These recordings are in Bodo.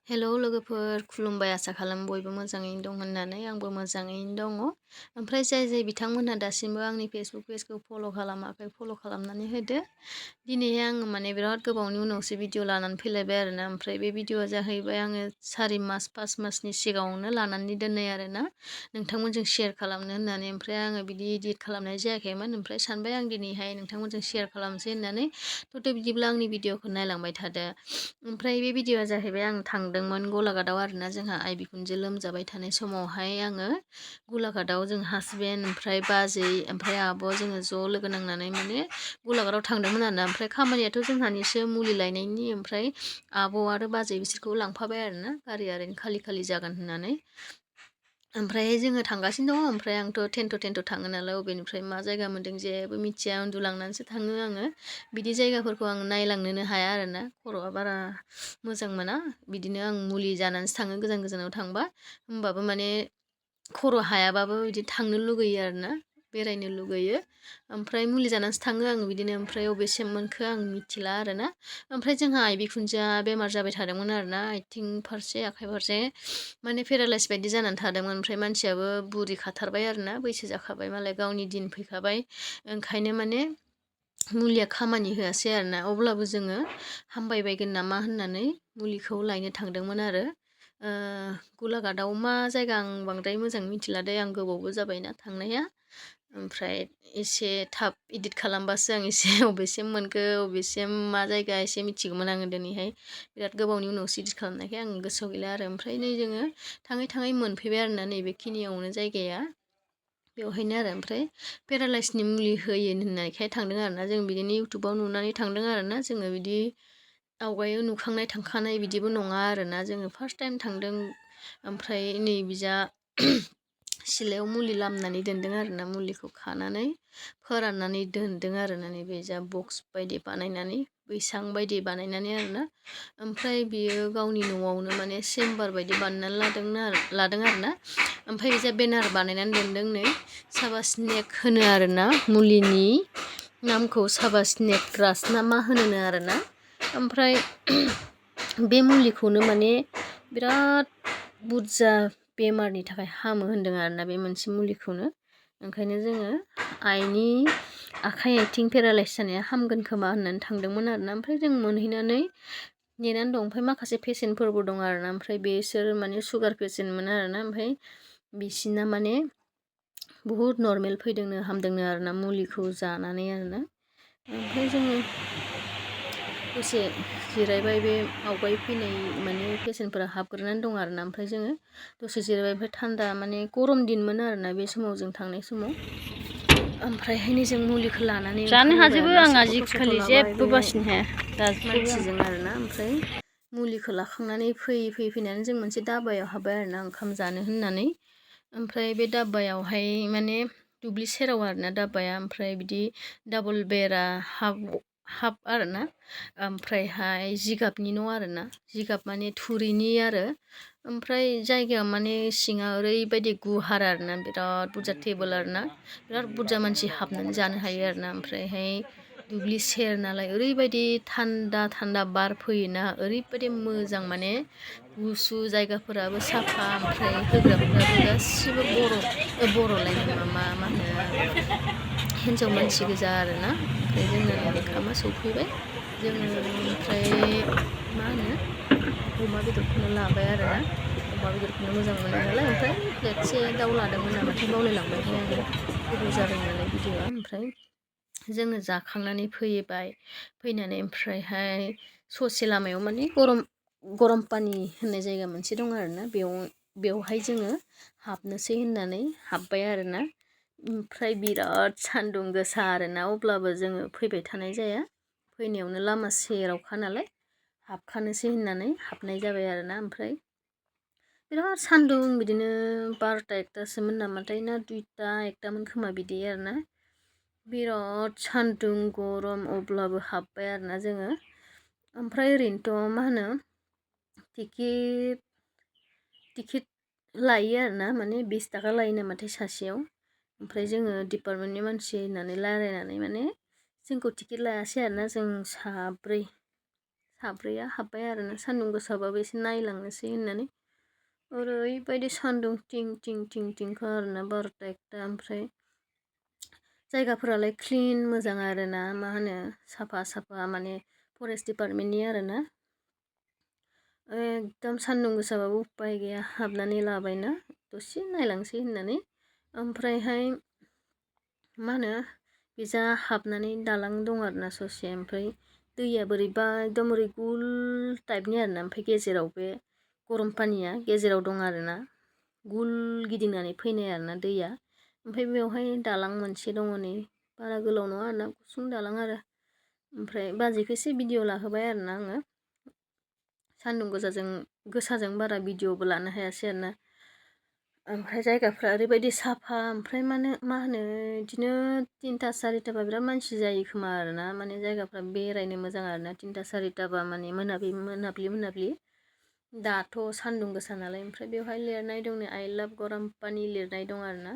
हेलौ लोगोफोर खुलुमबाय आसा खालामो बयबो मोजाङैनो दं होननानै आंबो मोजाङैनो दङ। ओमफ्राय जाय बिथांमोनहा दासिमबो आंनि फेसबुक पेजखौ फल' खालामाखै फल' खालामनानै होदो। दिनैहाय आङो माने बिराद गोबावनि उनावसो भिडिअ लानानै फैलायबाय आरोना। ओमफ्राय बे भिडिअआ जाहैबाय आङो 4 मास 5 मासनि सिगाङावनो लानानै दोननाय आरोना नोंथांमोनजों शेयार खालामनो होननानै। ओमफ्राय आङो बिदि इदिट खालामनाय जायाखैमोन। ओमफ्राय सानबाय आं दिनैहाय नोंथांमोनजों शेयार खालामसै होननानै। थ' बिदिब्ला आंनि भिडिअखौ नायलांबाय थादो। ओमफ्राय बे भिडिअआ जाहैबाय आं थांदोंमोन गलाघाटआव आरोना। जोंहा आइ बिखुनजो लोमजाबाय थानाय समावहाय आङो गलाघाटआव जों हासबेन्ड ओमफ्राय बाजै ओमफ्राय आब' जोङो ज' लोगो नांनानै माने गलाघाटआव थांदोंमोन आरोना। ओमफ्राय खामानियाथ' जोंहानिसो मुलि लायनायनि। ओमफ्राय आब' आरो बाजै बिसोरखौ लांफाबाय आरोना गारिया ओरैनो खालि खालि जागोन होननानै। ओमफ्राय जोङो थांगासिनो दङ। ओमफ्राय आंथ' टेन्ट' थाङो नालाय अबेनिफ्राय मा जायगा मोन्दों जेबो मिथिया उन्दुलांनानैसो थाङो आङो। बिदि जायगाफोरखौ आं नायलांनोनो हाया आरोना। खर'आ बारा मोजां मोना। बिदिनो आं मुलि जानानैसो थाङो गोजानाव थांबा। होमबाबो माने खर' हायाबाबो बिदि थांनो लुगैयो आरोना बेरायनो लुगैयो। ओमफ्राय मुलि जानानैसो थाङो आं बिदिनो। ओमफ्राय अबेसिम मोनखो आं मिथिला आरोना। ओमफ्राय जोंहा आइ बिखुनजोआ बेमार जाबाय थादोंमोन आरोना। आथिं फारसे आखाइ फारसे माने पेरालाइस बायदि जानानै थादोंमोन। ओमफ्राय मानसियाबो बुरि खाथारबाय आरोना बैसो जाखाबाय मालाय गावनि दिन फैखाबाय। ओंखायनो माने मुलिया खामानि होआसै आरोना। अब्लाबो जोङो हामबायबायगोन नामा होननानै मुलिखौ लायनो थांदोंमोन आरो। गलाघाटआव मा जायगा आं बांद्राय मोजां मिथिला दे। आं गोबावबो जाबायना थांनाया। ओमफ्राय एसे थाब इदिट खालामबासो आं एसे अबेसिम मोनखो अबेसिम मा जायगा एसे मिथिगौमोन आङो दिनैहाय। बिराद गोबावनि उनावसो इदिट खालामनायखाय आं गोसोआव गैला आरो। ओमफ्राय नै जोङो थाङै थाङै मोनफैबाय आरोना नैबेखिनियावनो जायगाया बेवहायनो आरो। ओमफ्राय पेरालाइसनि मुलि होयो होननायखाय थांदों आरोना। जों बिदिनो इउटुबाव नुनानै थांदों आरोना। जोङो बिदि आवगायाव नुखांनाय थांखानाय बिदिबो नङा आरोना। जोङो फार्स्ट टाइम थांदों। ओमफ्राय नै बिजा सिलायाव मुलि लामनानै दोनदों आरोना। मुलिखौ खानानै फोराननानै दोनदों आरोना। नैबे जा बक्स बायदि बानायनानै बैसां बायदि बानायनानै आरोना। ओमफ्राय बियो गावनि न'आवनो माने चेम्बार बायदि बानायनानै लादों आरोना। ओमफ्राय बिजा बेनार बानायनानै दोनदों नै साबा स्नेक होनो आरोना। मुलिनि नामखौ साबा स्नेक ग्रास ना मा होनो आरोना। ओमफ्राय बे मुलिखौनो माने बिराद बुरजा बेमारनि थाखाय हामो होनदों आरोना बे मोनसे मुलिखौनो। ओंखायनो जोङो आइनि आखाइ आथिं पेरालाइस जानाया हामगोन खोमा होननानै थांदोंमोन आरोना। ओमफ्राय जों मोनहैनानै नेनानै दं। ओमफ्राय माखासे पेसेन्टफोरबो दं आरोना। ओमफ्राय बिसोर माने सुगार पेसेन्टमोन आरोना। ओमफ्राय बिसिना माने बुहुद नर्मेल फैदोंनो हामदोंनो आरोना मुलिखौ जानानै आरोना। ओमफ्राय जोङो दसे जिरायबाय। बे आवगाय फैनाय माने पेसेन्टफोरा हाबग्रोनानै दं आरोना। ओमफ्राय जोङो दसे जिरायबाय। ओमफ्राय थान्दा माने गरम दिनमोन आरोना बे समाव जों थांनाय समाव। ओमफ्रायहायनो जों मुलिखौ लानानै जानो ओंखारबोबाय हाजोबो आरोना। आं फट' सथ' आजिखालि लाबाय जेबो बे बासिनो हाया जाजोबो आं। मानसिजों आरोना। ओमफ्राय मुलिखौ लाखांनानै फैनानै जों मोनसे दाबायाव हाबबाय आरोना ओंखाम जानो होननानै। ओमफ्राय बे दाबायावहाय माने दुब्लि सेराव आरोना दाबाया। ओमफ्राय बिदि डाबल बेरा हाफ आरोना। ओमफ्रायहाय जिगाबनि न' आरोना। जिगाब माने थुरिनि आरो। ओमफ्राय जायगाया माने सिङा ओरैबायदि गुवार आरोना। बिराद बुरजा टेबोल आरोना। बिराद बुरजा मानसि हाबनानै जानो हायो आरोना। ओमफ्रायहाय दुब्लि सेर नालाय ओरैबायदि थान्दा बार फैयोना। ओरैबायदि मोजां माने गुसु जायगाफोराबो साफा। ओमफ्राय होग्राफोराबो गासिबो बर'लायनो मा होनो हिन्जाव मानसि गोजा आरोना। ओमफ्राय जोंना नै ओंखामा सौफैबाय। जोङो ओमफ्राय मा होनो अमा बेदरखौनो लाबाय आरोना। अमा बेदरखौनो मोजां मोनो नालाय। ओमफ्राय प्लेटसे दाउ लादोंमोन नामाथाय बावलायलांबायहाय आङो। गोबाव जादों नालाय भिडिअ'आ। ओमफ्राय जोङो जाखांनानै फैनानै ओमफ्रायहाय ससे लामायाव माने गरम पानि होननाय जायगा मोनसे दं आरोना। बेवहाय जोङो हाबनोसै होननानै हाबबाय आरोना। ओमफ्राय बिराद सान्दुं गोसा आरोना। अब्लाबो जोङो फैबाय थानाय जाया। फैनायावनो लामा सेरावखा नालाय हाबखानोसै होननानै हाबनाय जाबाय आरोना। ओमफ्राय बिराद सान्दुं बिदिनो 12ता 1तासोमोन नामाथाय ना 2ता 1तामोन खोमा बिदि आरोना। बिराद सान्दुं गरम अब्लाबो हाबबाय आरोना जोङो। ओमफ्राय ओरैनोथ' मा होनो टिकेट लायो आरोना। माने 20 ताका लायो नामाथाय सासेयाव। ओमफ्राय जोङो डिपार्टमेन्टनि मानसि होननानै रायलायनानै माने जोंखौ टिकेट लायासै आरोना। जों साब्रै साब्रैया हाब्बाय आरोना सान्दुं गोसाबाबो एसे नायलांनोसै होननानै ओरैबायदि सान्दुं थिं थिं थिं थिंखा आरोना 12ता 1ता ओमफ्राय जायगाफोरालाय क्लिन मोजां आरोना मा होनो साफा साफा माने फरेस्ट डिपार्टमेन्टनि आरोना एकदम सान्दुं गोसाबाबो उपाय गैया हाबनानै लाबायना दसे नायलांसै होननानै ओमफ्रायहाय मा होनो बेजा हाबनानै दालां दं आरोना ससे ओमफ्राय दैया बोरैबा एकदम ओरै गुल टाइपनि आरोना ओमफ्राय गेजेराव बे गरम पानिया गेजेराव दं आरोना गुल गिदिंनानै फैनाय आरोना दैया ओमफ्राय बेवहाय दालां मोनसे दङ नै बारा गोलाव नङा आरोना गुसुं दालां आरो ओमफ्राय बाजैखौ एसे भिडिअ लाहोबाय आरोना आङो सान्दुं गोसाजों बारा भिडिअबो लानो हायासै आरोना ओमफ्राय जायगाफ्रा ओरैबायदि साफा ओमफ्राय मा होनो बिदिनो 3ता 4ताबा बिराद मानसि जायो खोमा आरोना माने जायगाफ्रा बेरायनो मोजां आरोना 3ता 4ताबा माने मोनाब्लि दाथ' सान्दुं गोसा नालाय ओमफ्राय बेवहाय लिरनाय दं नै आइ लाभ गरम पानि लिरनाय दं आरोना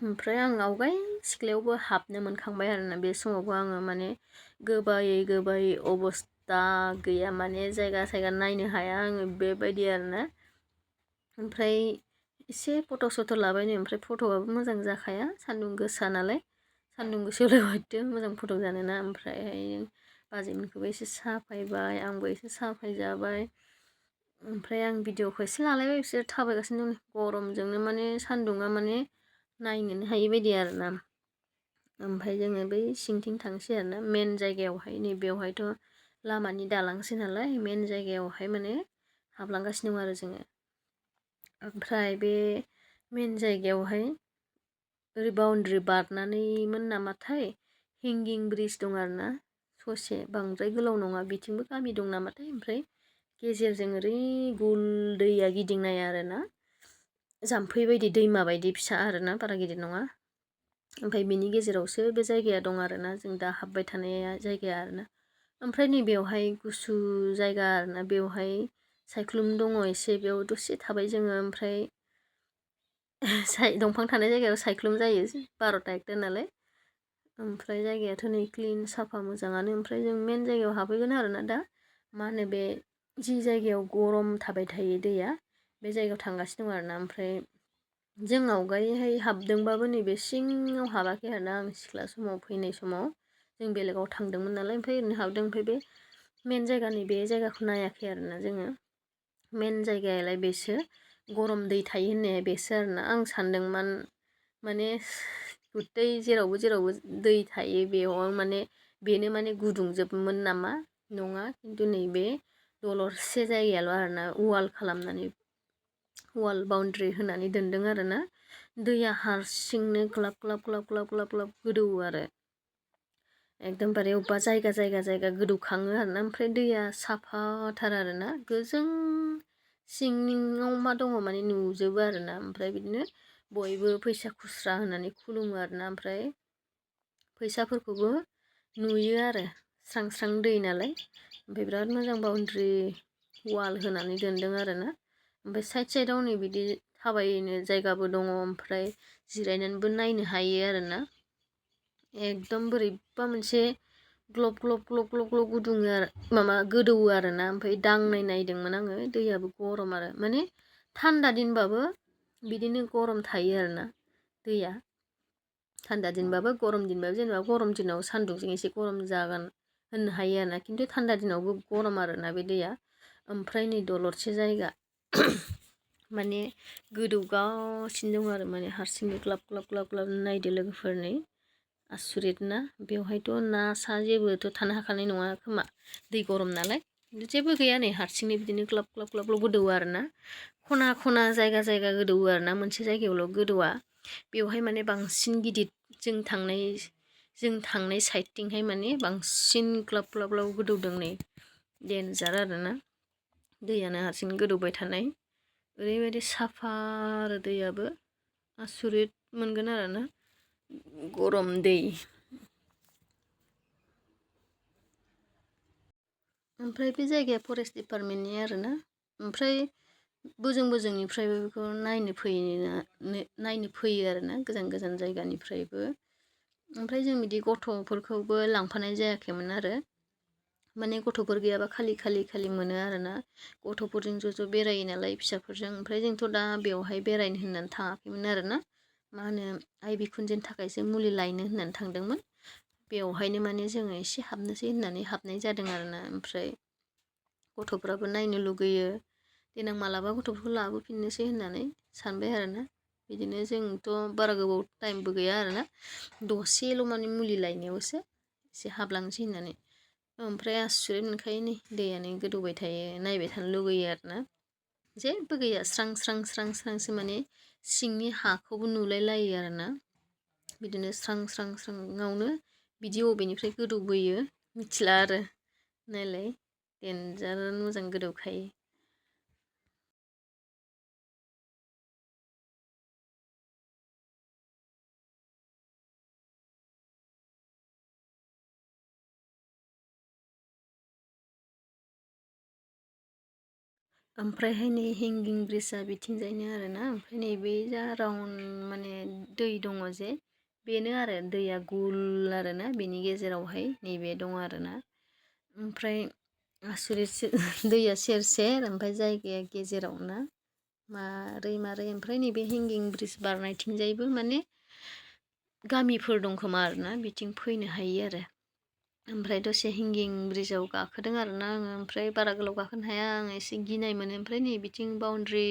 ओमफ्राय आं आवगाय सिख्लायावबो हाबनो मोनखांबाय आरोना बे समावबो आङो माने गोबायै अबस्था गैया माने जायगा नायनो हाया आङो बेबायदि आरोना ओमफ्राय एसे फट' लाबाय ओमफ्राय फट'आबो मोजां जाखाया सान्दुं गोसा नालाय सान्दुं गोसायावलाय हयथ' मोजां फट' जानोना ओमफ्रायहाय बाजैमोनखौबो एसे साफायबाय आंबो एसे साफायजाबाय ओमफ्राय आं भिडिअखौ एसे लालायबाय बिसोर थाबायगासिनो दं गरमजोंनो माने सान्दुङा माने नायनोनो हायि बायदि आरोना ओमफ्राय जोङो बै सिंथिं थांसै आरोना मेन जायगायावहाय नैबेयावहायथ' लामानि दालांसै नालाय मेन जायगायावहाय माने हाबलांगासिनो दं आरो जोङो ओमफ्राय बे मेन जायगायावहाय ओरै बाउन्ड्रि बारनानैमोन नामाथाय हेंगिं ब्रिज दं आरोना ससे बांद्राय गोलाव नङा बिथिंबो गामि दं नामाथाय ओमफ्राय गेजेरजों ओरै गुल दैया गिदिंनाय आरोना जाम्फै बायदि दैमा बायदि फिसा आरोना बारा गिदिर नङा ओमफ्राय बिनि गेजेरावसो बे जायगाया दं आरोना जों दा हाबबाय थानाय जायगाया आरोना ओमफ्राय नैबेयावहाय गुसु जायगा आरोना बेवहाय सायख्लुम दङ एसे बेयाव दसे थाबाय जोङो ओमफ्राय दंफां थानाय जायगायाव सायख्लुम जायो 12ता 1ता नालाय ओमफ्राय जायगायाथ' नै क्लिन साफा मोजाङानो ओमफ्राय जों मेन जायगायाव हाबहैगोन आरोना दा मा होनो बे जि जायगायाव गरम थाबाय थायो दैया बे जायगायाव थांगासिनो दं आरोना ओमफ्राय जों आवगायहाय हाबदोंबाबो नैबे सिङाव हाबाखै आरोना आं सिख्ला समाव फैनाय समाव जों बेलेगाव थांदोंमोन नालाय ओमफ्राय ओरैनो हाबदों ओमफ्राय बे मेन जायगानि बे जायगाखौ नायाखै आरोना जोङो मेन जायगायालाय बेसो गरम दै थायो होननाया बेसो आरोना आं सानदोंमोन माने गुतै जेरावबो दै थायो बेयाव माने बेनो माने गुदुंजोबमोन नामा नङा खिन्थु नैबे दलरसे जायगायाल' आरोना वाल खालामनानै वाल बाउन्ड्रि होनानै दोनदों आरोना दैया हारसिंनो ग्लाब ग्लाब ग्लाब ग्लाब ग्लाब ग्लाब गोदौओ आरो एकदमबारे अबेबा जायगा गोदौखाङो आरोना ओमफ्राय दैया साफाथार आरोना गोजों सिङाव मा दङ माने नुजोबो आरोना ओमफ्राय बिदिनो बयबो फैसा खुस्रा होनानै खुलुमो आरोना ओमफ्राय फैसाफोरखौबो नुयो आरो स्रां स्रां दै नालाय ओमफ्राय बिराद मोजां बाउन्ड्रि वाल होनानै दोनदों आरोना ओमफ्राय साइडआव नै बिदि थाबायनो जायगाबो दङ ओमफ्राय जिरायनानैबो नायनो हायो आरोना एकदम बोरैबा मोनसे ग्लब ग्लब ग्लब ग्लब ग्लब गुदुङो आरो माबा गोदौओ आरोना ओमफ्राय दांनाय नायदोंमोन आङो दैयाबो गरम आरो माने थान्दा दिनबाबो बिदिनो गरम थायो आरोना दैया थान्दा दिनबाबो गरम दिनबाबो जेनेबा गरम दिनाव सान्दुंजों एसे गरम जागोन होननो हायो आरोना खिन्थु थान्दा दिनावबो गरम आरोना बे दैया ओमफ्राय नै दलरसे जायगा माने गोदौगासिनो दं आरो माने हारसिंनो ग्लाब ग्लाब ग्लाब ग्लाब नायदो लोगोफोर नै आसुरित ना बेवहायथ' ना सा जेबोथ' थानो हाखानाय नङा खोमा दै गरम नालाय जेबो गैया नै हारसिंनो बिदिनो ग्लाब ग्लाब ग्लाब ग्लाब गोदौओ आरोना खना खना जायगा गोदौओ आरोना मोनसे जायगायावल' गोदौआ बेवहाय माने बांसिन गिदिर जों थांनाय साइडथिंहाय माने बांसिन ग्लाब ग्लाब ग्लाब गोदौदों नै देन्जार आरोना दैयानो हारसिं गोदौबाय थानाय ओरैबायदि साफा आरो दैयाबो आसुरित मोनगोन आरोना गरम दै ओमफ्राय बे जायगाया फरेस्ट डिपार्टमेन्टनि आरोना ओमफ्राय बोजोंनिफ्रायबो बेखौ नायनो फैयो आरोना गोजान जायगानिफ्रायबो ओमफ्राय जों बिदि गथ'फोरखौबो लांफानाय जायाखैमोन आरो माने गथ'फोर गैयाबा खालि मोनो आरोना। गथ'फोरजों ज' बेरायो नालाय फिसाफोरजों। ओमफ्राय जोंथ' दा बेवहाय बेरायनो होननानै थाङाखैमोन आरोना। मा होनो आइ बिखुनजोनि थाखायसो मुलि लायनो होननानै थांदोंमोन। बेवहायनो माने जोङो एसे हाबनोसै होननानै हाबनाय जादों आरोना। ओमफ्राय गथ'फ्राबो नायनो लुगैयो। देनां मालाबा गथ'फोरखौ लाबोफिननोसै होननानै सानबाय आरोना। बिदिनो जोंथ' बारा गोबाव टाइमबो गैया आरोना। दसेल' माने मुलि लायनायावसो एसे हाबलांसै होननानै। ओमफ्राय आसुरित मोनखायो नै दैयानो गोदौबाय थायो नायबाय थानो लुगैयो आरोना। जेबो गैया स्रांसो माने सिंनि हाखौबो नुलाय लायो आरोना। बिदिनो स्रांआवनो बिदि अबेनिफ्राय गोदौबोयो मिथिला आरो। नायलाय देनजार मोजां गोदौखायो। ओमफ्रायहाय नै हेंगिं ब्रिजआ बिथिंजायनो आरोना। ओमफ्राय नैबे जा राउन्ड माने दै दङ जे बेनो आरो दैया गुल आरोना। बेनि गेजेरावहाय नैबे दङ आरोना। ओमफ्राय आसुरितसो दैया सेर ओमफ्राय जायगाया गेजेराव ना मारै ओमफ्राय नैबे हेंगिं ब्रिज बारनायथिंजायबो माने गामिफोर दं खोमा आरोना। बिथिं फैनो हायो आरो। ओमफ्राय दसे हेंगिं ब्रिजाव गाखोदों आरोना आङो। ओमफ्राय बारा गोलाव गाखोनो हाया आङो एसे गिनाय मोनो। ओमफ्राय नै बिथिं बाउन्ड्रि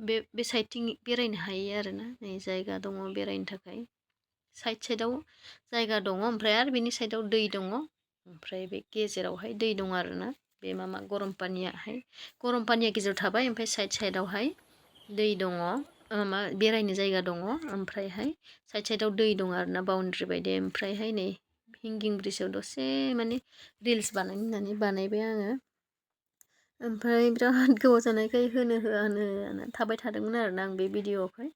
बे साइडथिं बेरायनो हायो आरोना। नै जायगा दङ बेरायनो थाखाय। साइडआव जायगा दङ। ओमफ्राय आरो बेनि साइडआव दै दङ। ओमफ्राय बे गेजेरावहाय दै दं आरोना। बे गरम पानिया गेजेराव थाबाय। ओमफ्राय साइडआवहाय दै दङ। बेरायनो जायगा दङ। ओमफ्रायहाय साइडआव दै दङ आरोना बाउन्ड्रि बायदि। ओमफ्रायहाय नै हेंगिं ब्रिजाव दसे माने रिल्स बानायनो होननानै बानायबाय आङो। ओमफ्राय बिराद गोबाव जानायखाय होनो होननानै थाबाय थादोंमोन आरोना आं बे भिडिअ'आवहाय।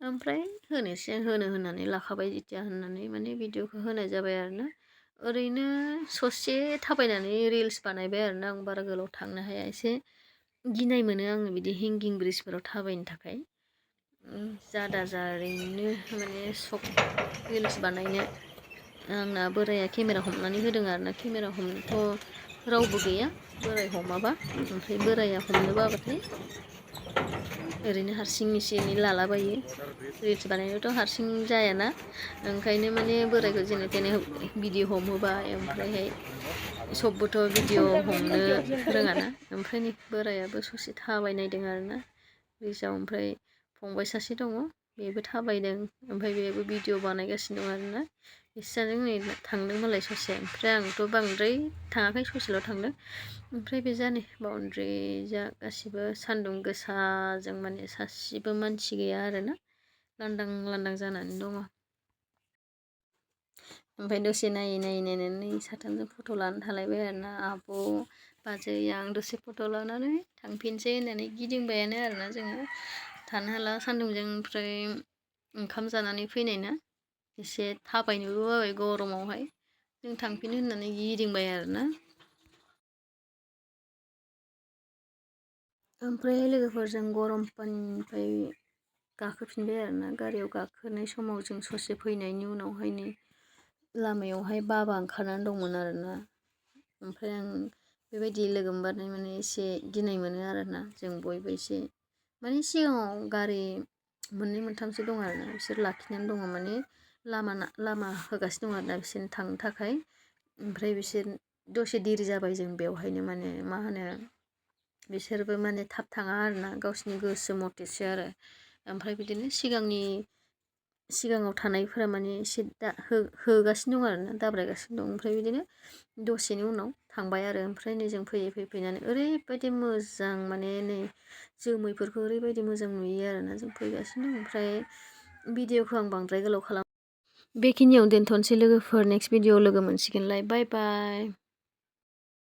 ओमफ्राय होनो होननानै लाखाबाय जेथिया होननानै माने भिडिअ'खौ होनाय जाबाय आरोना। ओरैनो ससे थाबायनानै रिल्स बानायबाय आरोना। आं बारा गोलाव थांनो हाया एसे गिनाय मोनो आङो बिदि हेंगिं ब्रिजफोराव थाबायनो थाखाय। ओरैनो माने सक रिल्स बानायनो। आंना बोराया केमेरा हमनानै होदों आरोना। केमेरा हमनोथ' रावबो गैया बोराय हमाबा। ओमफ्राय बोराया हमनो बाबाथाय ओरैनो हारसिं एसे एनै लालाबायो। रिल्स बानायनोथ' हारसिं जायाना। ओंखायनो माने बोरायखौ जेने थेने भिडिअ हमहोबाय। ओमफ्रायहाय सबबोथ' भिडिअ हमनो रोङाना। ओमफ्राय नै बोरायाबो ससे थाबायनायदों आरोना ब्रिजाव। ओमफ्राय फंबाय सासे दङ बेबो थाबायदों। ओमफ्राय बेबो भिडिअ बानायगासिनो दं आरोना। बिस्राजों नै थांदों मालाय ससे। ओमफ्राय आंथ' बांद्राय थाङाखै ससेल' थांदों। ओमफ्राय बे जानै बाउन्ड्रि जा गासिबो सान्दुं गोसाजों माने सासेबो मानसि गैया आरोना। लांदां जानानै दङ। ओमफ्राय दसे नायनानै साथामजों फट' लानो थालायबाय आरोना। आब' बाजै आं दसे फट' लानानै थांफिनसै होननानै गिदिंबायानो आरोना जोङो। थानो हाला सान्दुंजों। ओमफ्राय ओंखाम जानानै फैनाय ना एसे थाबायनोबो बाबाय गरमावहाय। जों थांफिनो होननानै गिदिंबाय आरोना। ओमफ्राय लोगोफोरजों गरम पानिनिफ्राय गाखोफिनबाय आरोना। गारियाव गाखोनाय समाव जों ससे फैनायनि उनावहाय नै लामायावहाय बाबा ओंखारनानै दंमोन आरोना। ओमफ्राय आं बेबायदि लोगो मोनबाथाय माने एसे गिनाय मोनो आरोना। जों बयबो एसे माने सिगाङाव गारि मोननै मोनथामसो दं आरोना। बिसोर लाखिनानै दङ माने लामा होगासिनो दं आरोना बिसोरनो थांनो थाखाय। ओमफ्राय बिसोर दसे देरि जाबाय जों बेवहायनो माने मा होनो बिसोरबो माने थाब थाङा आरोना गावसिनि गोसो मथेसो आरो। ओमफ्राय बिदिनो सिगाङाव थानायफोरा माने एसे होगासिनो दं आरोना दाब्रायगासिनो दं। ओमफ्राय बिदिनो दसेनि उनाव थांबाय आरो। ओमफ्राय नै जों फैनानै ओरैबायदि मोजां माने नै जोमैफोरखौ ओरैबायदि मोजां नुयो आरोना जों फैगासिनो दं। ओमफ्राय भिडिअखौ आं बांद्राय गोलाव बेखिनियाव दोनथ'नोसै लोगोफोर। नेक्स्ट भिडिअ लोगो मोनसिगोनलाय। बाय बाय।